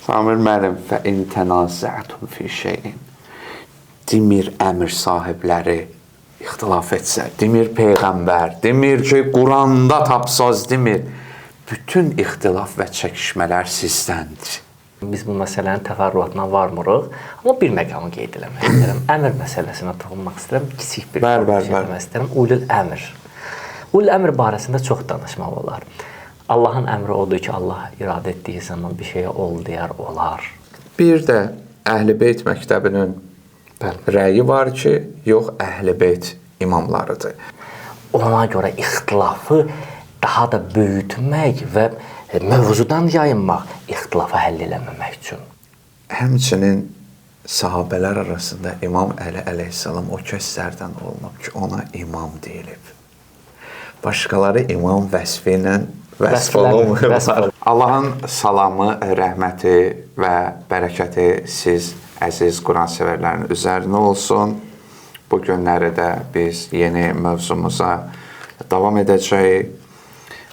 Samir müəllim, fə in tənazətum fi şeyin. Demir əmir sahibləri ixtilaf etsə, demir peyğəmbər, demir ki, Quranda tapsaz, demir. Bütün ixtilaf və çəkişmələr sizdəndir. Biz bu məsələnin təfərrüatına varmırıq, amma bir məqamı qeyd eləmək istəyirəm. Əmr məsələsinə toxunmaq istəyirəm, kiçik bir bəli. Eləmək istəyirəm. Ulul əmr. Ulul əmr barəsində çox danışmaq olar. Allahın əmri odur ki, Allah iradə etdiyi zaman bir şeyə ol deyər, olar. Bir də Əhl-i Beyt məktəbinin rəyi var ki, yox, Əhl-i Beyt imamlarıdır. Ona görə ixtilafı daha da böyütmək və mövzudan yayınmaq, ixtilafı həll eləməmək üçün. Həmçinin sahabələr arasında İmam Əli əleyhissalam o kəslərdən olunub ki, ona imam deyilib. Başqaları imam vəsfi ilə vəsf olunmurlar. Allahın salamı, rəhməti və bərəkəti siz əziz Quran sevərlərin üzərinə olsun. Bu günləri də biz yeni mövzumuza davam edəcəyik.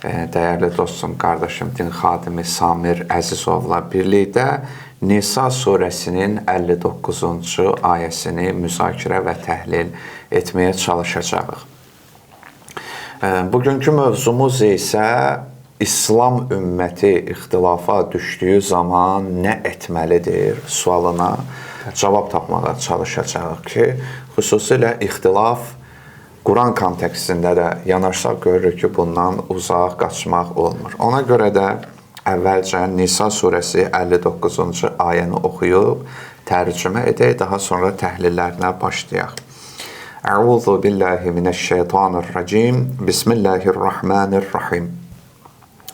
Dəyərli dostum, qardaşım, din xadimi Samir Əzizovla birlikdə Nisa surəsinin 59-cu ayəsini müzakirə və təhlil etməyə çalışacağıq. Bugünkü mövzumuz isə İslam ümməti ixtilafa düşdüyü zaman nə etməlidir sualına cavab tapmağa çalışacağıq ki, xüsusilə ixtilaf Quran kontekstində də yanaşsaq görürük ki, bundan uzaq qaçmaq olmur. Ona görə də əvvəlcə Nisa surəsi 59-cu ayəni oxuyub tərcümə edək, daha sonra təhlillərinə başlayaq. Əuzu billahi mineşşeytanirracim. Bismillahirrahmanirrahim.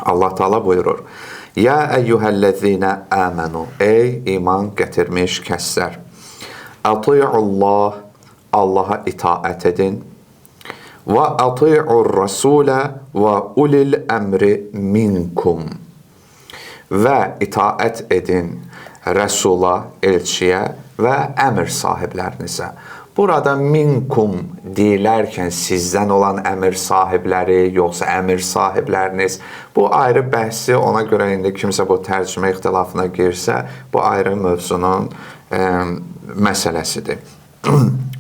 Allah Teala buyurur: Ya eyyuhellezine amenu, ey iman gətirmiş kəslər. Ati'ullah, Allaha itaət edin. Və ati'ur rasulə və ulil əmri minkum. Və itaət edin Rəsula, elçiyə və əmir sahiblərinizə. Burada minkum deyilərkən sizdən olan əmir sahibləri, yoxsa əmir sahibləriniz, bu ayrı bəhsi, ona görə indi kimsə bu tərcümə ixtilafına girsə, bu ayrı mövzunun məsələsidir.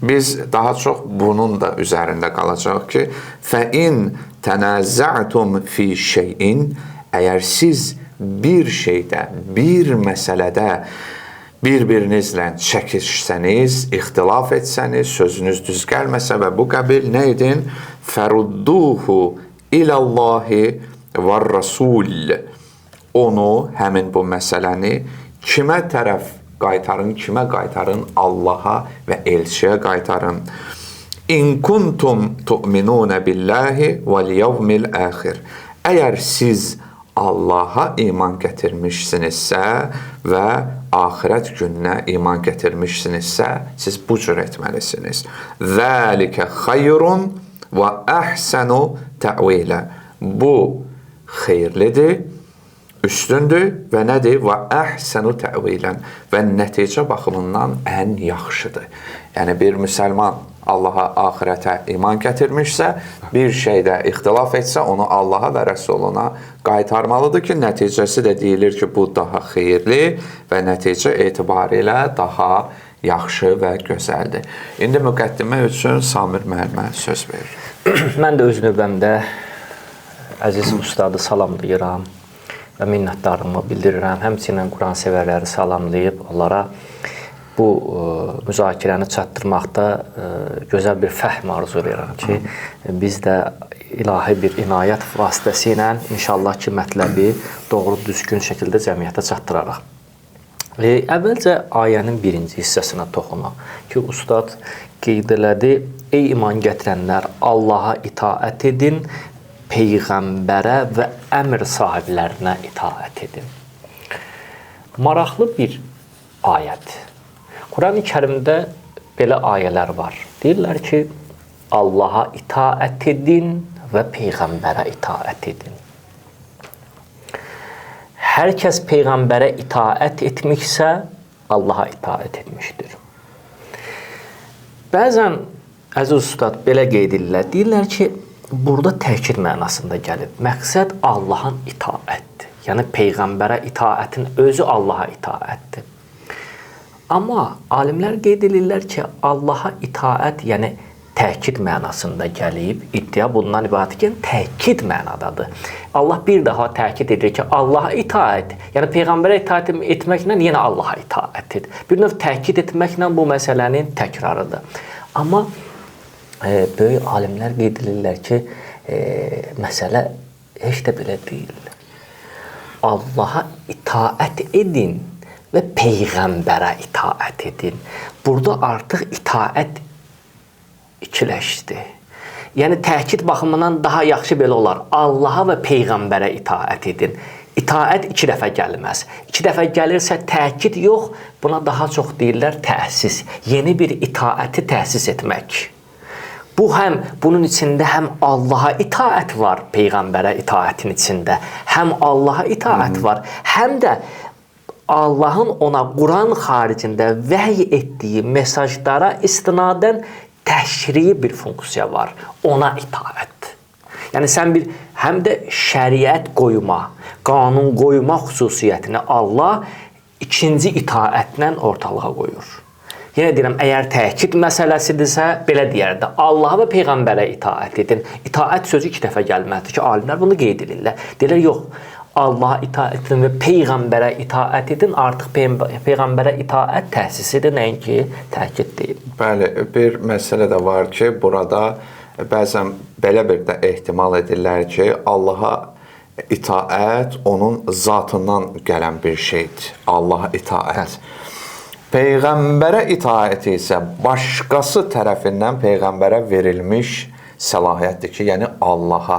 Biz daha çox bunun da üzərində qalacaq ki, fəin tənəzzətum fi şeyin, əgər siz bir şeydə, bir məsələdə bir-birinizlə çəkişsəniz, ixtilaf etsəniz, sözünüz düz gəlməsə və bu qəbil nə edin? Fərudduhu ilallahi və rasul. Onu, həmin bu məsələni kimə tərəf qaytarın, kimə qaytarın? Allaha və elçiyə qaytarın. İn kuntum tu'minuna billahi vel yevmil axir. Əgər siz Allaha iman gətirmişsinizsə və axirət gününə iman gətirmişsinizsə, siz bu cür etməlisiniz. Zəlikə xeyrun və əhsənu təvilə. Bu xeyirlidir, üstündür və nədir? Və əhsənu təvilən, və nəticə baxımından ən yaxşıdır. Yəni bir müsəlman Allaha, axirətə iman gətirmişsə, bir şeydə ixtilaf etsə, onu Allaha və Rəsuluna qaytarmalıdır ki, nəticəsi də deyilir ki, bu daha xeyirli və nəticə etibarilə daha yaxşı və gözəldir. İndi müqəddimə üçün Samir müəllimə söz verir. Mən də öz növbəmdə əziz ustadı salamlayıram və minnətdarlığımı bildirirəm. Həmçinin Quran sevərləri salamlayıb onlara bu müzakirəni çatdırmaqda gözəl bir fəhm arzulayıram ki, biz də ilahi bir inayət vasitəsilə inşallah ki, mətləbi doğru düzgün şəkildə cəmiyyətə çatdırarıq. Əvvəlcə ayənin birinci hissəsinə toxunaq ki, ustad qeyd elədi: ey iman gətirənlər, Allaha itaət edin, peyğəmbərə və əmr sahiblərinə itaət edin. Maraqlı bir ayət. Quran-ı Kərimdə belə ayələr var. Deyirlər ki, Allaha itaət edin və peyğəmbərə itaət edin. Hər kəs peyğəmbərə itaət etmişsə, Allaha itaət etmişdir. Bəzən əziz ustad belə qeyd edirlər. Deyirlər ki, burada təkid mənasında gəlib. Məqsəd Allahın itaətdir. Yəni peyğəmbərə itaətin özü Allaha itaətdir. Amma alimlər qeyd edirlər ki, Allaha itaət, yəni təkid mənasında gəlib, iddia bundan ibarət ki, təkid mənadadır. Allah bir daha təkid edir ki, Allaha itaət, yəni peyğəmbərə itaət etməklə yenə Allaha itaət et. Bir növ təkid etməklə bu məsələnin təkrarıdır. Amma böyük alimlər qeyd edirlər ki, məsələ heç də belə deyil. Allaha itaət edin və peyğəmbərə itaət edin. Burada artıq itaət ikiləşdi. Yəni təkid baxımından daha yaxşı belə olar. Allaha və peyğəmbərə itaət edin. İtaət iki dəfə gəlməz. İki dəfə gəlirsə təkid yox, buna daha çox deyirlər təsis. Yeni bir itaəti təsis etmək. Bu həm bunun içində həm Allaha itaət var, peyğəmbərə itaətin içində. Həm Allaha itaət var, həm də Allahın ona Quran xaricində vəhy etdiyi mesajlara istinadən təşrii bir funksiya var. Ona itaət. Yəni sən bir həm də şəriət qoyma, qanun qoyma xüsusiyyətini Allah ikinci itaətlə ortalığa qoyur. Yenə deyirəm, əgər təkid məsələsidirsə, belə deyərdi. Allaha və peyğəmbərə itaət edin. İtaət sözü iki dəfə gəlməlidir ki, alimlər bunu qeyd edirlər. Deyirlər, yox, Allaha itaət edin və peyğəmbərə itaət edin. Artıq peyğəmbərə itaət təsisidir, nəinki təkid deyil. Bəli, bir məsələ də var ki, burada bəzən belə bir də ehtimal edirlər ki, Allaha itaət onun zatından gələn bir şeydir. Allaha itaət. Peyğəmbərə itaət isə başqası tərəfindən peyğəmbərə verilmiş səlahiyyətdir ki, yəni Allaha,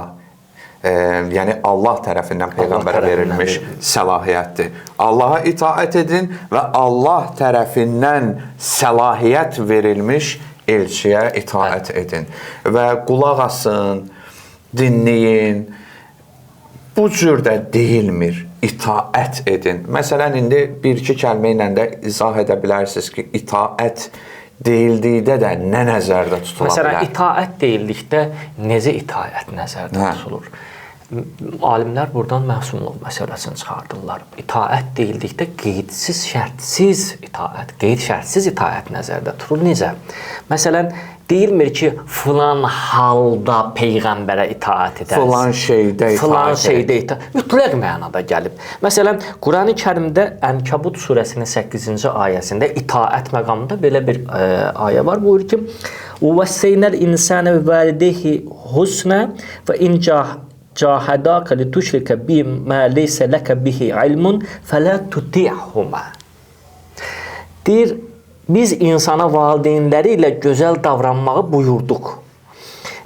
yəni Allah tərəfindən peyğəmbərə verilmiş səlahiyyətdir. Allaha itaət edin və Allah tərəfindən səlahiyyət verilmiş elçiyə itaət edin. Və qulaq asın, dinləyin. Bu cür də deyilmir. İtaət edin. Məsələn, indi bir-iki kəlmə ilə də izah edə bilərsiniz ki, itaət deyildikdə də nə nəzərdə tutula bilər? Məsələn, itaət deyildikdə necə itaət nəzərdə tutulur? Alimlər buradan məsumluq məsələsini çıxardırlar. İtaət deyildikdə qeydsiz, şərtsiz itaət, qeyd şərtsiz itaət nəzərdə tutulur. Necə? Məsələn, deyilmir ki, filan halda peyğəmbərə itaət edərsin. Filan şeydə itaət. Filan şeydə itaət. Mütləq mənada gəlib. Məsələn, Qurani Kərimdə Ənkəbut surəsinin 8-ci ayəsində itaət məqamında belə bir ayə var. Buyurur ki: "Vəsseynəl insane bi valideyhi husna və in cahadaka lituşrika bima leysa laka bihi ilmun fela tuti'huma." Deyir, biz insana valideynləri ilə gözəl davranmağı buyurduq.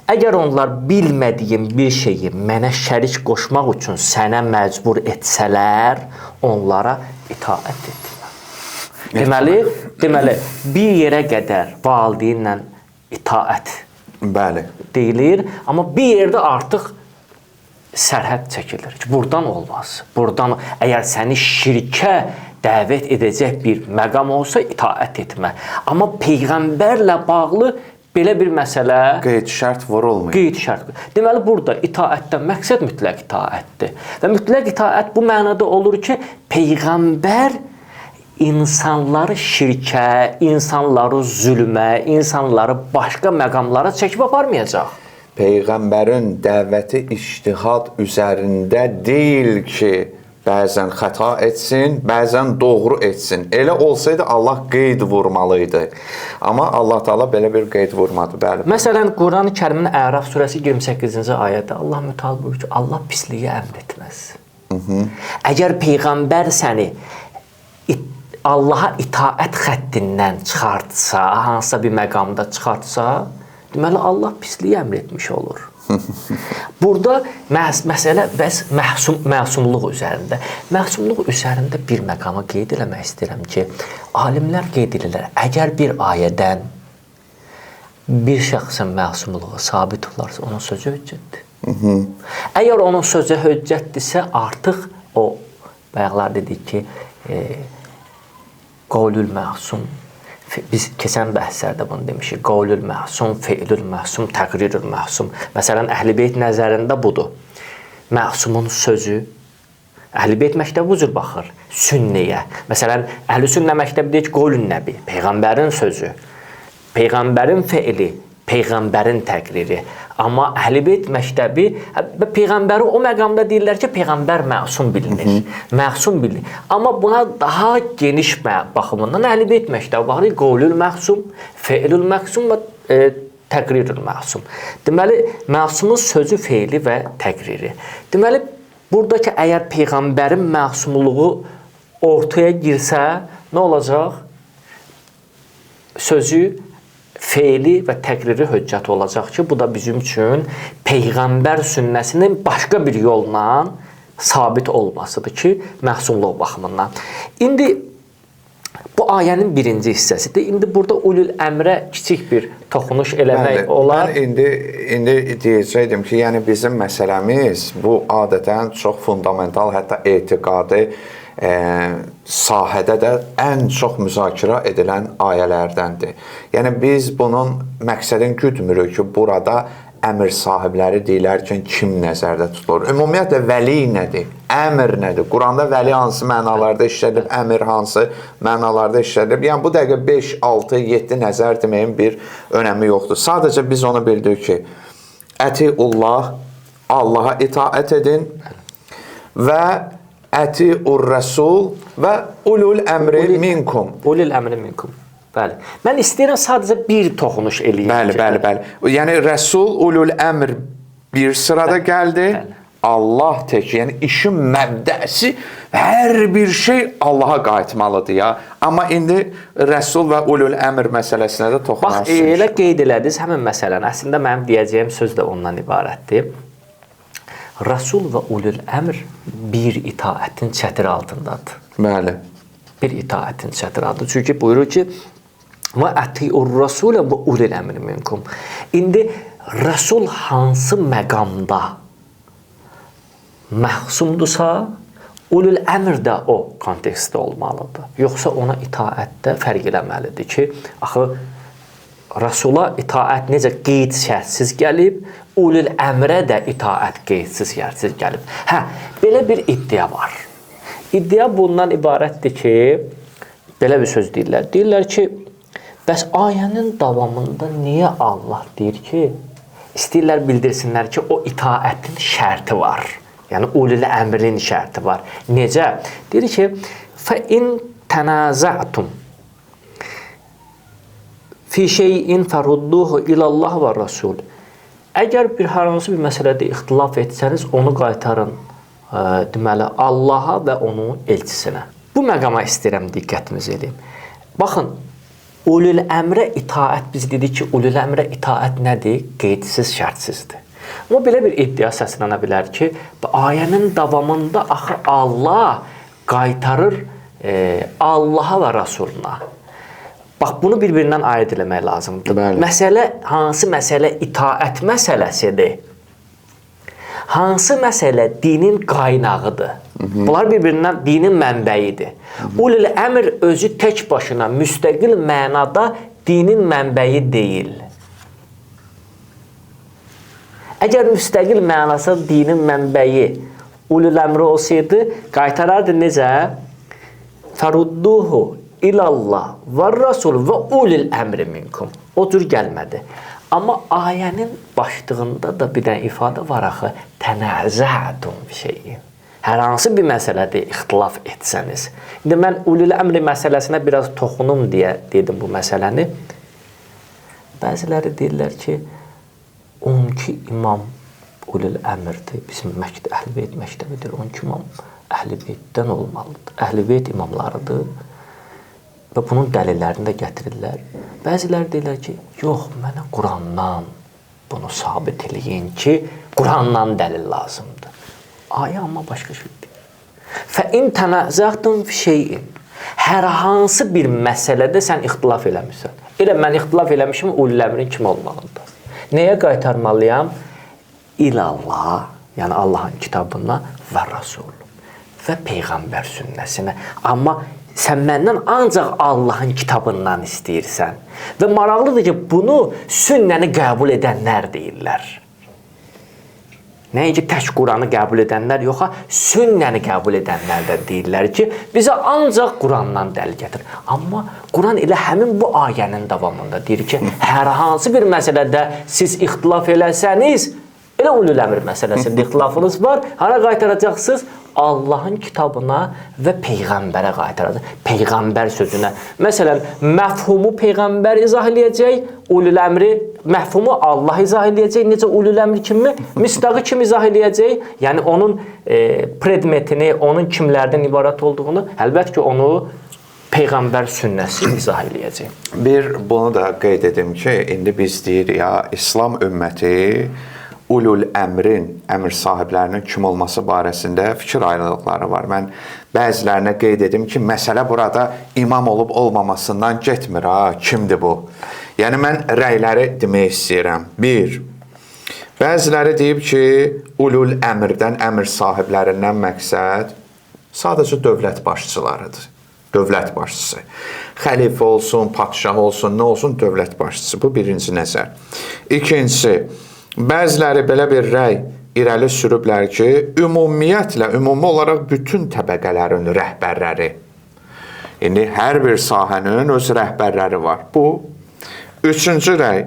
Əgər onlar bilmədiyim bir şeyi mənə şərik qoşmaq üçün sənə məcbur etsələr, onlara itaət etmə. Deməli, bir yerə qədər valideynlə itaət bəli deyilir, amma bir yerdə artıq sərhəd çəkilir ki, buradan olmaz. Buradan əgər səni şirkə dəvət edəcək bir məqam olsa itaət etmə. Amma peyğəmbərlə bağlı belə bir məsələ qeyd şərt vurulmuyor. Qeyd şərt. Deməli burada itaətdən məqsəd mütləq itaətdir. Və mütləq itaət bu mənada olur ki, peyğəmbər insanları şirkə, insanları zülmə, insanları başqa məqamlara çəkib aparmayacaq. Peyğəmbərin dəvəti ictihad üzərində deyil ki, bəzən xəta etsin, bəzən doğru etsin. Elə olsaydı Allah qeyd vurmalı idi. Amma Allah Teala belə bir qeyd vurmadı. Bəli. Məsələn, Qurani Kərimin Əraf surəsi 28-ci ayədə Allah mütəal buyurur ki, Allah pisliyi əmr etməz. Əgər peyğəmbər səni Allaha itaət xəttindən çıxartsa, hansısa bir məqamda çıxartsa, deməli Allah pisliyi əmr etmiş olur. Burada məsələ bəs məsumluq üzərində. Məsumluq üzərində bir məqamı qeyd eləmək istəyirəm ki, alimlər qeyd edirlər, əgər bir ayədən bir şəxsin məsumluğu sabit olarsa, onun sözü hüccətdir. Əgər onun sözü hüccətdirsə, artıq o, bayaqlar dedik ki, qavlül məsum, biz keçən bəhslərdə bunu demişik. Qavlül məsum, fe'lül məsum, təqrirül məsum. Məsələn, Əhl-i Beyt nəzərində budur. Məsumun sözü, Əhl-i Beyt məktəbi bu cür baxır sünnəyə. Məsələn, Əhl-i Sünnə məktəbi deyir ki, qolün nəbi, peyğəmbərin sözü, peyğəmbərin feili, peyğəmbərin təqriri. Amma Əhl-i Beyt məktəbi peyğəmbəri o məqamda deyirlər ki, peyğəmbər məsum bilinir. Məsum bilinir. Amma buna daha geniş baxımından Əhl-i Beyt məktəbi baxır, qolül məsum, feilül məsum və təqrirül məsum. Deməli, məsumun sözü, feili və təqriri. Deməli, buradakı əgər peyğəmbərin məsumluğu ortaya girsə, nə olacaq? Sözü, feili və təqriri höccət olacaq ki, bu da bizim üçün peyğəmbər sünnəsinin başqa bir yolla sabit olmasıdır ki, məsumluq baxımından. İndi bu ayənin birinci hissəsidir. İndi burada ulul əmrə kiçik bir toxunuş eləmək Bəli, olar. Mən indi deyəcəkdim ki, yəni bizim məsələmiz bu adətən çox fundamental, hətta etiqadi sahədə də ən çox müzakirə edilən ayələrdəndir. Yəni biz bunun məqsədini güdmürük ki, burada əmr sahibləri deyilərkən kim nəzərdə tutulur? Ümumiyyətlə vəli nədir? Əmr nədir? Quranda vəli hansı mənalarda işlədilib, əmr hansı mənalarda işlədilib? Yəni bu dəqiqə 5, 6, 7 nəzər deməyin bir önəmi yoxdur. Sadəcə biz onu bildik ki, ətiullah, Allaha itaət edin və ətiur rəsul və ulul əmri minkum. Ulul əmri minkum. Bəli. Mən istəyirəm sadəcə bir toxunuş eləyim. Bəli, bəli, bəli. Yəni Rəsul, ulul əmr bir sırada gəldi. Bəli. Allah tək, yəni işin məbdəsi hər bir şey Allaha qayıtmalıdır ya. Amma indi Rəsul və ulul əmr məsələsinə də toxunaq. Bax, elə qeyd elədiniz həmin məsələni. Əslində mənim deyəcəyim söz də ondan ibarətdir. Rəsul və ulul əmr bir itaətin çətiri altındadır. Bəli. Bir itaətin çətiri altındadır. Çünki buyurur ki, və ətiur rəsulə və ulul əmri minkum. İndi Rəsul hansı məqamda məhsumdursa, ulul əmr də o kontekstdə olmalıdır. Yoxsa ona itaətdə fərq eləməlidir ki, axı Rəsula itaət necə qeyd şərtsiz gəlib, ulul əmrə də itaət qeydsiz şərtsiz gəlib. Hə, belə bir iddia var. İddia bundan ibarətdir ki, belə bir söz deyirlər. Deyirlər ki, bəs ayənin davamında niyə Allah deyir ki, istəyirlər bildirsinlər ki, o itaətin şərti var. Yəni, ulul əmrin şərti var. Necə? Deyir ki, fəin tənazətum fi şeyin fərudduhu ilallah və rasul. Əgər bir hər hansı bir məsələdə ixtilaf etsəniz, onu qaytarın, deməli, Allaha və onun elçisinə. Bu məqama istəyirəm diqqətimizi eləyim. Baxın, ulul əmrə itaət, biz dedik ki, ulul əmrə itaət nədir? Qeydsiz, şərtsizdir. Amma belə bir iddia səslənə bilər ki, ayənin davamında axı Allah qaytarır Allaha və Rasuluna. Bax, bunu bir-birindən ayırt eləmək lazımdır. Bəli. Məsələ, hansı məsələ itaət məsələsidir? Hansı məsələ dinin qaynağıdır? Bunlar bir-birindən dinin mənbəyidir. Ulul əmr özü tək başına müstəqil mənada dinin mənbəyi deyil. Əgər müstəqil mənası dinin mənbəyi ulul əmri olsaydı, qaytarardı necə? Fərudduhu ilallah və rasul və ulul əmri minkum. O cür gəlmədi. Amma ayənin başlığında da bir dənə ifadə var axı, tənəzətum şeyin. Hər hansı bir məsələdə ixtilaf etsəniz. İndi mən ulul əmri məsələsinə biraz toxunum deyə dedim bu məsələni. Bəziləri deyirlər ki, 12 imam ulul əmrdir. Bizim Əhl-i Beyt məktəbidir. 12 imam Əhl-i Beytdən olmalıdır. Əhl-i Beyt imamlarıdır. Və bunun dəlillərini də gətirirlər. Bəziləri deyirlər ki, yox, mənə Qurandan bunu sabit eləyin ki, Qurandan dəlil lazımdır. Ayə amma başqa şey deyil. Fə in tənəzətum fi şeyin. Hər hansı bir məsələdə sən ixtilaf eləmişsən. Elə mən ixtilaf eləmişim, ulul əmrin kim olmalıdır? Nəyə qaytarmalıyam? İlallah, yəni Allahın kitabına və Rasul və Peyğəmbər sünnəsinə. Amma sən məndən ancaq Allahın kitabından istəyirsən. Və maraqlıdır ki, bunu sünnəni qəbul edənlər deyirlər. Nəinki tək Quranı qəbul edənlər yox, ha, sünnəni qəbul edənlər də deyirlər ki, bizə ancaq Qurandan dəlil gətir. Amma Quran elə həmin bu ayənin davamında deyir ki, hər hansı bir məsələdə siz ixtilaf eləsəniz, elə ulul əmr məsələsində ixtilafınız var, hara qaytaracaqsınız? Allahın kitabına və peyğəmbərə qaytaracaq. Peyğəmbər sözünə. Məsələn, məfhumu peyğəmbər izah eləyəcək, ulul əmri məfhumu Allah izah eləyəcək, necə ulul əmr kimi, misdaqı kim izah eləyəcək? Yəni onun predmetini, onun kimlərdən ibarət olduğunu, əlbəttə ki, onu peyğəmbər sünnəsi izah eləyəcək. Bir bunu da qeyd edim ki, indi biz deyirik ya, İslam ümməti ulul əmrin, əmr sahiblərinin kim olması barəsində fikir ayrılıqları var. Mən bəzilərinə qeyd edim ki, məsələ burada imam olub olmamasından getmir ha, kimdir bu? Yəni mən rəyləri demək istəyirəm. Bir, bəziləri deyib ki, ulul əmrdən, əmr sahiblərindən məqsəd sadəcə dövlət başçılarıdır. Dövlət başçısı. Xəlifə olsun, padşah olsun, nə olsun, dövlət başçısı. Bu birinci nəzər. İkincisi, bəziləri belə bir rəy irəli sürüblər ki, ümumiyyətlə, ümumi olaraq bütün təbəqələrin rəhbərləri. İndi hər bir sahənin öz rəhbərləri var. Bu üçüncü rəy.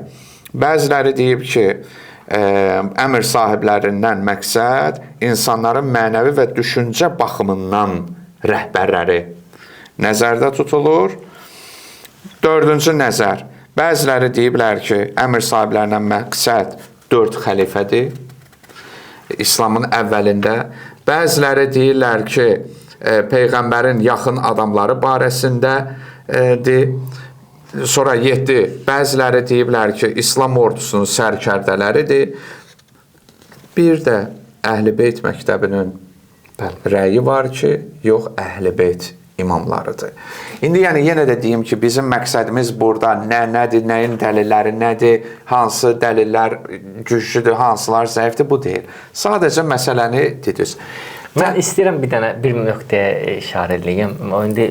Bəziləri deyib ki, əmr sahiblərindən məqsəd insanların mənəvi və düşüncə baxımından rəhbərləri nəzərdə tutulur. Dördüncü nəzər. Bəziləri deyiblər ki, əmr sahiblərindən məqsəd 4 xəlifədir İslamın əvvəlində. Bəziləri deyirlər ki, peyğəmbərin yaxın adamları barəsindədir. Sonra 7, bəziləri deyiblər ki, İslam ordusunun sərkərdələridir. Bir də Əhl-i Beyt məktəbinin rəyi var ki, yox, Əhl-i Beyt imamlarıdır. İndi yəni yenə də deyim ki, bizim məqsədimiz burada nə nədir, nəyin dəlilləri nədir, hansı dəlillər güclüdür, hansılar zəifdir, bu deyil. Sadəcə məsələni dediniz. Mən istəyirəm bir dənə bir nöqtəyə işarə eləyim. İndi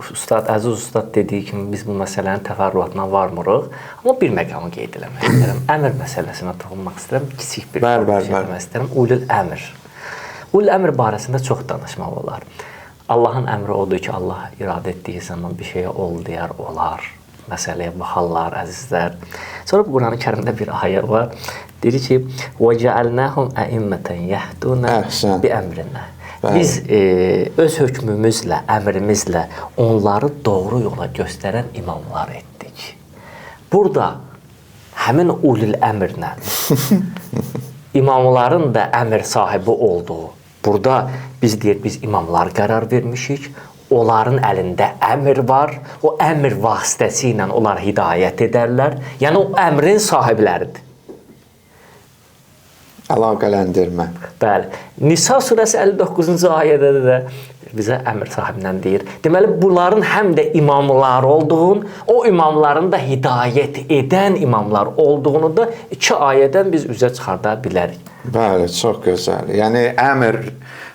ustad, əziz ustad dediyi kimi biz bu məsələnin təfərrüatına varmırıq. Amma bir məqamı qeyd eləmək istəyirəm. Əmr məsələsinə toxunmaq istəyirəm. Kiçik bir şey demək istəyirəm. Ulul əmr. Ulul əmr barəsində çox danışmaq olar. Allahın əmri odur ki, Allah iradə etdiyi zaman bir şeyə ol deyər, olar. Məsələyə baxarlar, əzizlər. Sonra Qur'an-ı Kərimdə bir ayə var. Deyir ki, وَجَعَلْنَاهُمْ أَئِمَّةً يَهْدُونَ بِأَمْرِنَا. Biz öz hökmümüzlə, əmrimizlə onları doğru yola göstərən imamlar etdik. Burada həmin ulul əmrlə imamların da əmr sahibi olduğu, burada biz deyir, biz imamlar qərar vermişik, onların əlində əmr var, o əmr vasitəsilə onlar hidayət edərlər, yəni o əmrin sahibləridir. Əlaqələndirmə. Bəli. Nisa surəsi 59-cu ayədə də bizə əmr sahibindən deyir. Deməli, bunların həm də imamlar olduğunu, o imamların da hidayət edən imamlar olduğunu da iki ayədən biz üzə çıxarda bilərik. Bəli, çox gözəl. Yəni, əmr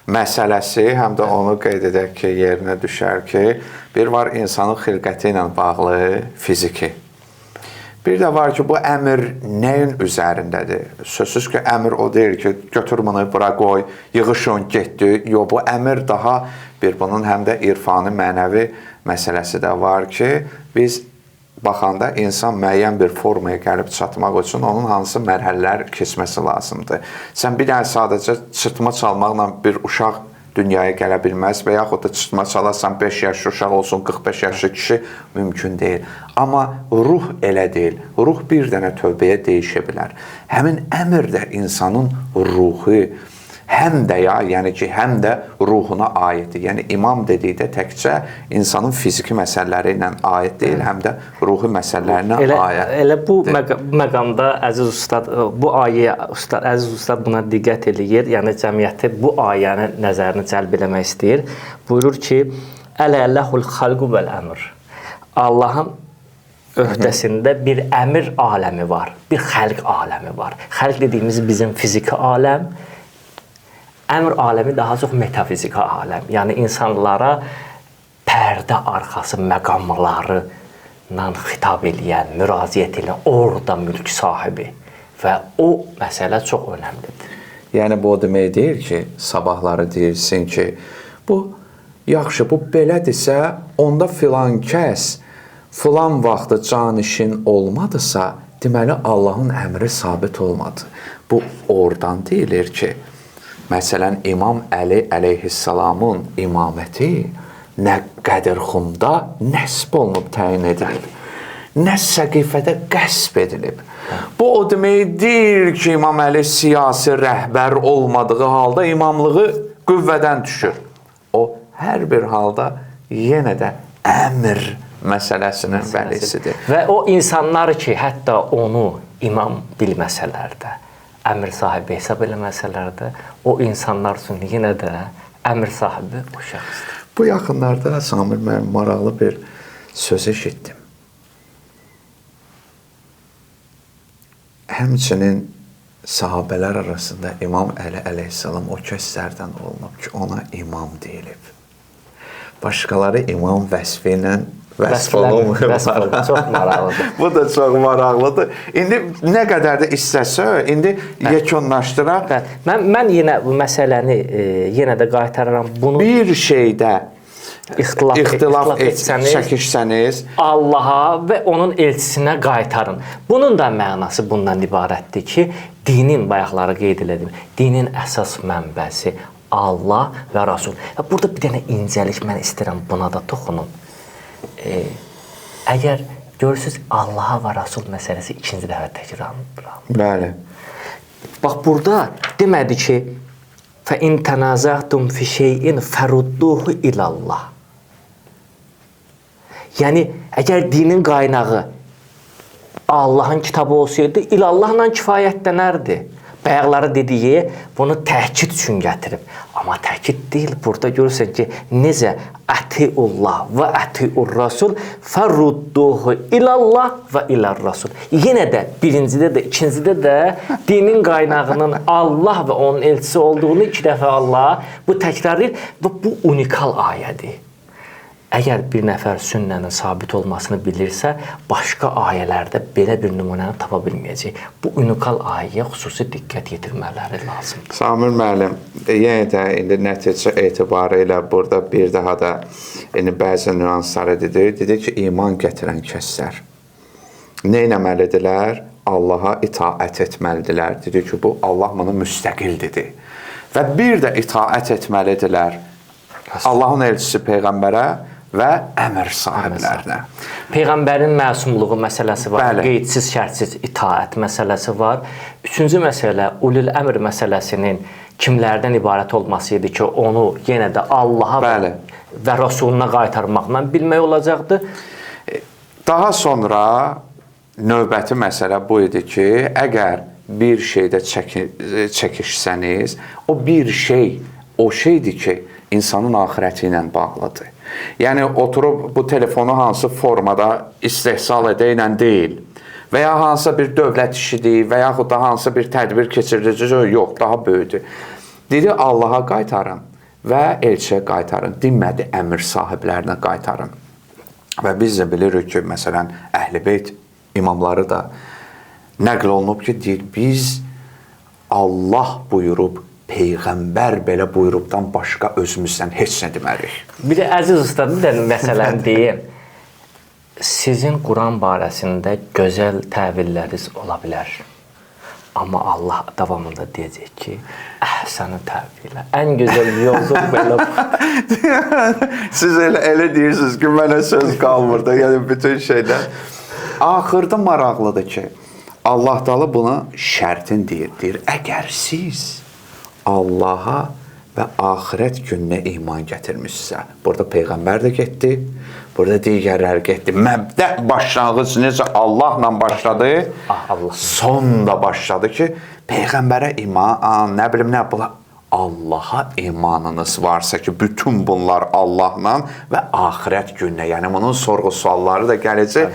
məsələsi, həm də onu qeyd edək ki, yerinə düşər ki, bir var insanın xilqəti ilə bağlı fiziki. Bir də var ki, bu əmr nəyin üzərindədir? Sözsüz ki, əmr o deyil ki, götür bunu, bura qoy, yığışın, getdi. Yox, bu əmr daha bir bunun həm də irfani, mənəvi məsələsi də var ki, biz baxanda insan müəyyən bir formaya gəlib çatmaq üçün onun hansı mərhələlər keçməsi lazımdır. Sən bir dənə sadəcə çırtma çalmaqla bir uşaq dünyaya gələ bilməz və yaxud da çırtma çalasan 5 yaşlı uşaq olsun, 45 yaşlı kişi mümkün deyil. Amma ruh elə deyil. Ruh bir dənə tövbəyə dəyişə bilər. Həmin əmr də insanın ruhu həm də ya, yəni ki, həm də ruhuna aiddir. Yəni imam dedikdə təkcə insanın fiziki məsələləri ilə aid deyil, həm də ruhi məsələlərinə aid. Elə bu məqamda əziz ustad, bu ayə ustad, əziz ustad buna diqqət eləyir. Yəni cəmiyyəti bu ayənin nəzərini cəlb eləmək istəyir. Buyurur ki, Ələ ləhul xalqu vəl əmr. Allahın öhdəsində bir əmr aləmi var, bir xəlq aləmi var. Xəlq dediyimiz bizim fiziki aləm, əmr aləmi daha çox metafiziki aləm. Yəni insanlara pərdə arxası məqamları ilə xitab eləyən, müraciət eləyən orada mülk sahibi və o məsələ çox önəmlidir. Yəni bu o demək deyil ki, sabahları deyilsin ki, bu yaxşı, bu belədirsə, onda filan kəs filan vaxtı canişin olmadısa, deməli Allahın əmri sabit olmadı. Bu oradan deyilir ki, məsələn İmam Əli əleyhissalamın imaməti nə Qədirxumda nəsb olunub, təyin edilib, nə Səqifədə qəsb edilib. Bu o demək deyil ki, İmam Əli siyasi rəhbər olmadığı halda imamlığı qüvvədən düşür. O hər bir halda yenə də əmr məsələsinin vəlisidir. Və o insanlar ki, hətta onu imam bilməsələr də, əmr sahibi hesab eləməsələr də, o insanlar üçün yenə də əmr sahibi o şəxsdir. Bu yaxınlarda Samir müəllim maraqlı bir söz eşitdim. Həmçinin sahabələr arasında İmam Əli əleyhissalam o kəslərdən olunub ki, ona imam deyilib. Başqaları imam vəsfi ilə vəsf olunmurlar. Çox maraqlıdır. Bu da çox maraqlıdır. İndi nə qədər də istəsə, indi yekunlaşdıraq. Mən yenə bu məsələni yenə də qaytarıram. Bunu bir şeydə ixtilaf etsəniz, çəkişsəniz, Allaha və onun elçisinə qaytarın. Bunun da mənası bundan ibarətdir ki, dinin, bayaqları qeyd elədim, dinin əsas mənbəsi Allah və Rasul. Burada bir dənə incəlik mən istəyirəm, buna da toxunum. Əgər görürsünüz, Allaha və Rasul məsələsi ikinci dəfə təkrarlanır. Bəli. Bax, burada demədi ki, فَاِنْ تَنَازَعْتُمْ فِي شَيْءٍ فَرُدُّوهُ اِلَى اللّٰهِ. Yəni, əgər dinin qaynağı Allahın kitabı olsaydı, ilallahla kifayətlənərdi. Bayaqları dediyi, bunu təkid üçün gətirib. Amma təkid deyil, burada görürsən ki, necə ətiullah və ətiur rasul fərudduhu ilallah və ilar rasul. Yenə də birincidə də, ikincidə də dinin qaynağının Allah və onun elçisi olduğunu iki dəfə Allah bu təkrarlayır və bu unikal ayədir. Əgər bir nəfər sünnənin sabit olmasını bilirsə, başqa ayələrdə belə bir nümunəni tapa bilməyəcək. Bu unikal ayəyə xüsusi diqqət yetirmələri lazımdır. Samir müəllim, yenə də indi nəticə etibarı ilə burada bir daha da indi bəzi nüansları dedi. Dedi ki, iman gətirən kəslər nə etməlidirlər? Allaha itaət etməlidirlər. Dedi ki, bu Allah bunu müstəqil dedi. Və bir də itaət etməlidirlər Allahın elçisi Peyğəmbərə və əmr sahiblərinə. Peyğəmbərin məsumluğu məsələsi var, Bəli. Qeydsiz, şərtsiz itaət məsələsi var. Üçüncü məsələ, ulul əmr məsələsinin kimlərdən ibarət olması idi ki, onu yenə də Allaha Bəli. və Rasuluna qaytarmaqla bilmək olacaqdı. Daha sonra növbəti məsələ bu idi ki, əgər bir şeydə çəkişsəniz, o bir şey, o şeydir ki, insanın axirəti ilə bağlıdır. Yəni, oturub bu telefonu hansı formada istehsal edəklə deyil və ya hansısa bir dövlət işidir və yaxud da hansısa bir tədbir keçiriləcək, yox, daha böyükdür. Dedi, Allaha qaytarın və elçiyə qaytarın, demədi, əmir sahiblərinə qaytarın. Və biz də bilirik ki, məsələn, Əhl-i Beyt imamları da nəql olunub ki, deyir, biz Allah buyurub, Peyğəmbər belə buyurubdan başqa özümüzdən heç nə demərik. Bir də əziz ustad, bir də məsələni deyim. Sizin Quran barəsində gözəl təvilləriniz ola bilər. Amma Allah davamında deyəcək ki, əhsəni təvilə. Ən gözəl yoldur belə. Siz elə deyirsiniz ki, mənə söz qalmır da, yəni bütün şeylər. Axırda maraqlıdır ki, Allah Taala buna şərtin deyir. Deyir, əgər siz Allaha və axirət gününə iman gətirmişsə, burada Peyğəmbər də getdi, burada digərlər getdi. Məbdə başlanğıc necə Allahla başladı, Allah. Son da başladı ki, Peyğəmbərə iman, nə bilim nə, Allaha imanınız varsa ki, bütün bunlar Allahla və axirət gününə, yəni bunun sorğu sualları da gələcək.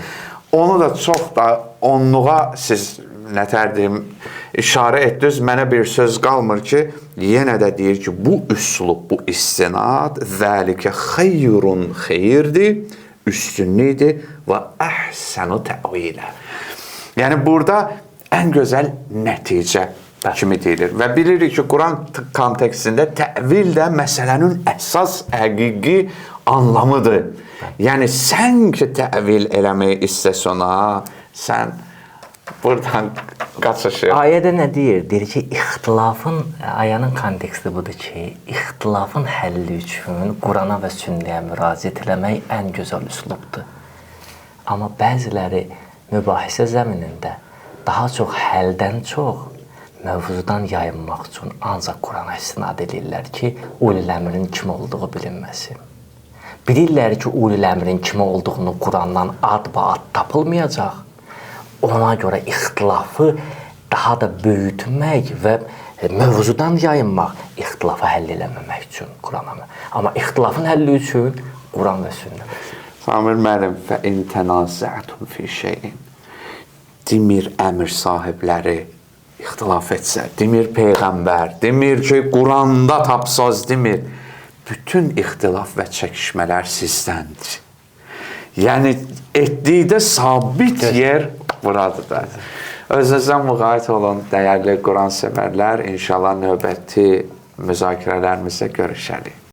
Onu da çox da onluğa siz nətər deyim, işarə etdiniz, mənə bir söz qalmır ki, yenə də deyir ki, bu üslub, bu istinad, zəlikə xeyrun xeyirdir, üstünlükdür və əhsənu təvilə. Yəni, burada ən gözəl nəticə Bəli. Kimi deyilir. Və bilirik ki, Quran kontekstində təvil də məsələnin əsas həqiqi anlamıdır. Yəni sən ki təvil eləmək istəsən ona, sən buradan qaçış yox. Ayədə nə deyir? Deyir ki, ixtilafın, ayənin konteksti budur ki, ixtilafın həlli üçün Qurana və sünnəyə müraciət eləmək ən gözəl üslubdur. Amma bəziləri mübahisə zəminində daha çox həldən çox mövzudan yayınmaq üçün ancaq Qurana istinad edirlər ki, ulil əmrin kim olduğu bilinməsin. Bilirlər ki, ulil əmrin kim olduğunu Qurandan ad-ba-ad tapılmayacaq. Ona görə ixtilafı daha da böyütmək və mövzudan yayınmaq, ixtilafı həll eləməmək üçün Qurana. Amma ixtilafın həlli üçün Quran və sünnə. Samir müəllim, fə in tənazətum fi şeyin. Demir əmr sahibləri ixtilaf etsə, demir peyğəmbər, demir ki, Quranda tapsaz, demir. Bütün ixtilaf və çəkişmələr sizdəndir. Yəni etdikdə sabit yer buradır da. Özünüzə müğayət olun, dəyərli Quran sevərlər. İnşallah növbəti müzakirələrimizdə görüşərik.